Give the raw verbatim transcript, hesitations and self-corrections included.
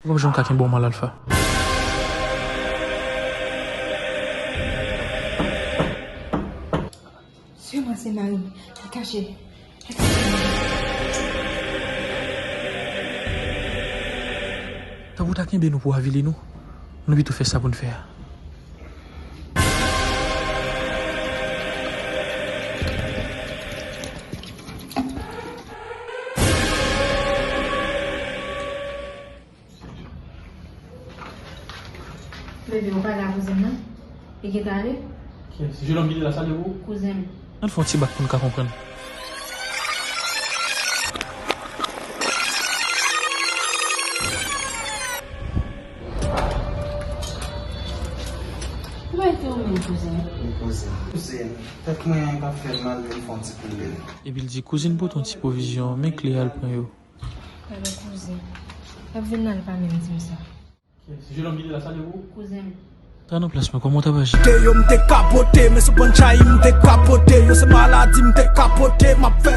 Kòman jan m ka kenbe w mal, Alpha? Suiv mwen, se mari m. Li kache. Tankou w ta kenbe nou pou avili nou, nou pito fè sa pou n fè a. Bebe, ou pale a kouzen m nan? Li gentan ale? Kiyès? Jenòm ki te la, sa de ou? Kouzen m. Ann fè yon ti bak pou n ka konprann. Kòman te ou menm, kouzen? Wi, kouzen. Kouzen, tèt mwen k ap fè m mal, men m fè yon ti koule. Epi l di, kouzin pote yon ti pwovizyon, men kle a, al pran yo. Alò, kouzen. L ap vin nan, l pa menm di m sa. Kiyès? Jenòm ki te la, sa de ou? Kouzen m. Ta nan plas mwen, kòman w t ap aji? Te yo, m te ka pote, men sou pon chay, m te ka pote, yo, se maladi, m te ka pote, m ap fè